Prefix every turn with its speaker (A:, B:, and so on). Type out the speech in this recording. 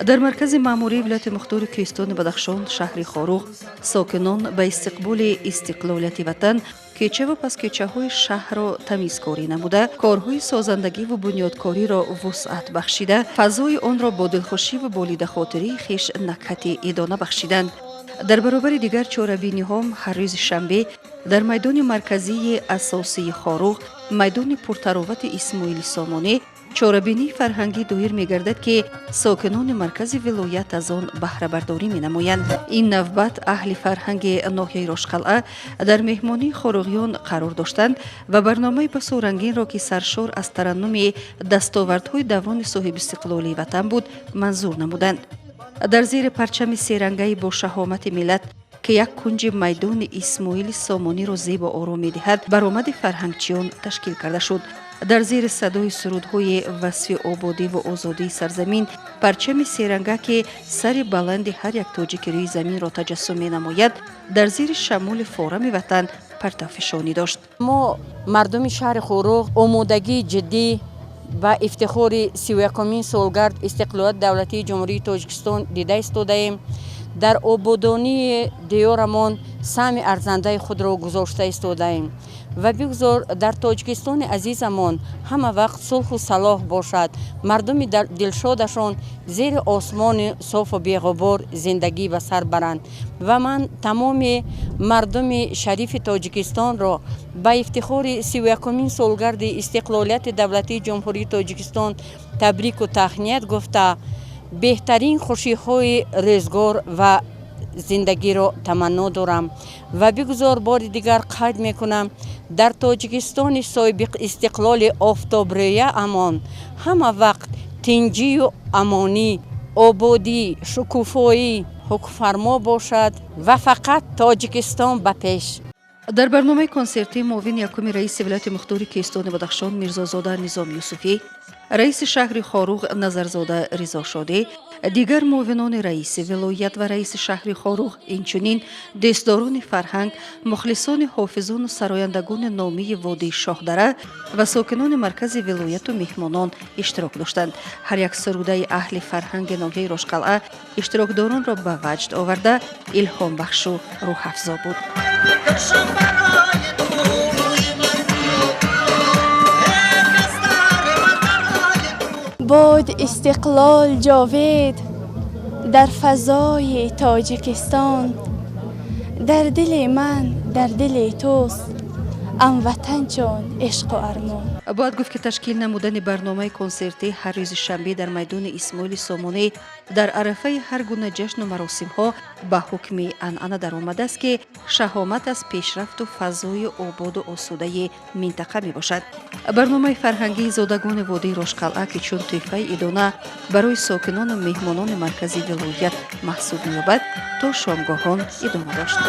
A: Дар маркази маъмурии вилояти мухтори Кӯҳистони Бадахшон, шаҳри Хоруғ, сокинон ба истиқболи истиқлолияти ватан кӯчаву паскӯчаҳои шаҳрро тамизкорӣ намуда, корҳои созандагиву бунёдкориро вусъат бахшида, фазои онро бо дилхушиву болидахотирии хеш накҳати идона бахшиданд. Дар баробари дигар чорабиниҳо, ҳар рӯзи шанбе дар майдони марказии асосии Хоруғ, майдони пуртаровати Исмоили Сомонӣ, чорабинии фарҳангӣ доир мегардад, ки сокинони маркази вилоят аз он баҳрабардорӣ менамоянд. Ин навбат аҳли фарҳанги ноҳияи Рошқалъа дар меҳмонии хоруғиён қарор доштанд ва барномаи басо рангинро, ки саршор аз тараннуми дастовардҳои даврони соҳибистиқлолии ватан буд, манзур намуданд. Дар зери парчами серангаи бо шаҳомати миллат, ки як кунҷи майдони Исмоили Сомониро зебо ором медиҳад, баромади фарҳангчиён ташкил карда шуд. Дар зери садои сурудҳои васфи ободиву озодии сарзамин, парчами серанга, ки сари баланди ҳар як тоҷики рӯи заминро таҷассум менамояд, дар зери шамоли форами ватан партавфишонӣ дошт.
B: Мо, мардуми шаҳри Хоруғ, омодагии ҷиддӣ ба ифтихори 31-умин солгард истиқлолияти давлатии Ҷумҳурии Тоҷикистон дида истодаем. Дар ободонии диёрамон саҳми арзандаи худро гузошта истодаем ва бигзор дар Тоҷикистони азизамон ҳама вақт сулҳу салоҳ бошад, мардуми дилшодашон зери осмони софу беғубор зиндагӣ ба сар баранд. Ва ман тамоми мардуми шарифи Тоҷикистонро ба ифтихори 31-умин солгарди истиқлолияти давлатии Ҷумҳурии Тоҷикистон табрику таҳният гуфта, беҳтарин хушиҳои рӯзгор ва зиндагиро таманно дорам. Ва бигузор, бори дигар қайд мекунам, дар Тоҷикистони соҳиби истиқлоли офтобрӯя амон ҳама вақт тинҷию амонӣ, ободӣ, шукуфоӣ ҳукмфармо бошад ва фақат Тоҷикистон ба пеш.
A: Дар барномаи консертӣ муовини якуми раиси вилояти мухтори Кӯҳистони Бадахшон Мирзозода Низом Юсуфӣ, раиси шаҳри Хоруғ Назарзода Ризошодӣ, дигар муовинони раиси вилоят ва раиси шаҳри Хоруғ, инчунин дӯстдорони фарҳанг, мухлисони ҳофизону сарояндагони номии водии Шоҳдара ва сокинони маркази вилояту меҳмонон иштирок доштанд. Ҳар як сурудаи аҳли фарҳанги ноҳияи Рошқалъа иштирокдоронро ба ваҷд оварда, илҳомбахшу рӯҳафзо буд.
C: Бод истиқлол ҷовид дар фазои Тоҷикистон, дар дили ман, дар дили туст ҳамватан чун ишқу армон.
A: Бояд гуфт, ки ташкил намудани барномаи консертӣ ҳар рӯзи шанбе дар майдони Исмоили Сомонӣ дар арафаи ҳар гуна ҷашну маросимҳо ба ҳукми анъана даромадааст, ки шаҳомат аз пешрафту фазои ободу осудаи минтақа мебошад. Барномаи фарҳангии зодагони водии Рошқалъа, ки чун тӯҳфаи идона барои сокинону меҳмонони маркази вилоят маҳсуб меёбад, то шомгоҳон идома дошт.